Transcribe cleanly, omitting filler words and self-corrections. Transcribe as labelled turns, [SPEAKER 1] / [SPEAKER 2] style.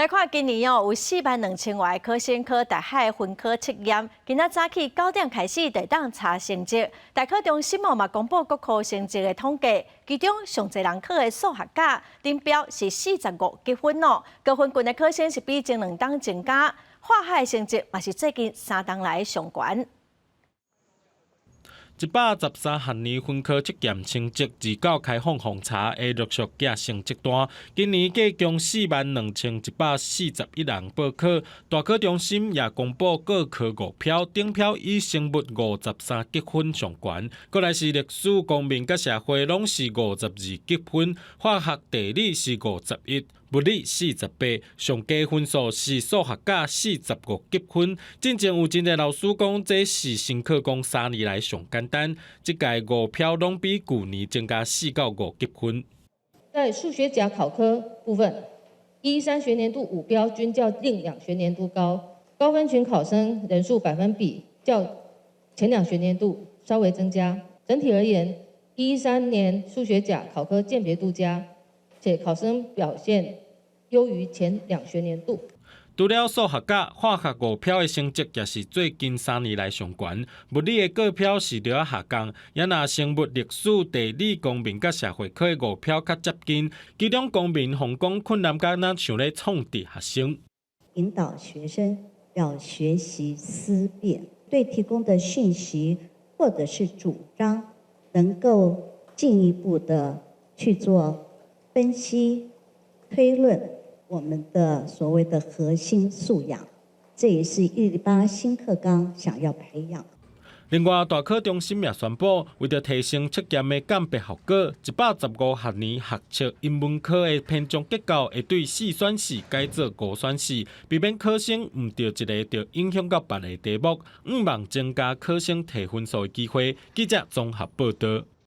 [SPEAKER 1] 來看今年哦，有4萬2千外考生考大學分科測驗，今仔早起9點開始就當查成績。大考中心哦嘛公布各科成績的統計，其中上濟人考的數學甲頂標是45級分哦，高分群的考生是比前兩冬增加，化學的成績嘛是最近三冬來上懸。
[SPEAKER 2] 113學年分科測驗成績自九開放予查，會陸續寄成績單。今年計共42,141人報考，大考中心也公布各科五標，頂標以生物53級分上懸，過來是歷史、公民佮社會攏是52級分，化學、地理是51，物理48，上低分數是數學甲45級分。進前有真濟老師講，這是新課綱3年來上簡單。這屆五標攏比舊年增加4到5級分。
[SPEAKER 3] 在數學甲考科部分，113學年度五標均較近兩學年度高，高分群考生人數百分比較前兩學年度稍微增加。整體而言，113年數學甲考科鑑別度佳，且考生表現優於前兩學年度。
[SPEAKER 2] 除了數學甲化學五標的成績，也是最近3年來上懸。物理的個標是略下降，也若生物、歷史、地理、公民佮社會科的五標較接近。其中公民予講困難甲若像咧創治學生。
[SPEAKER 4] 引導學生要學習思辨，對提供的訊息或者是主張，能夠進一步的去做分析、推論，我們的所謂的核心素養，這也是108新課綱想要培養。
[SPEAKER 2] 另外，大考中心也宣布，為著提升測驗的鑑別效果，115學年學測英文科的編總結構會對四選四改做五選四，避免考生誤著一个就影響到別个題目，向望增加考生提分數的機會。記者綜合報導。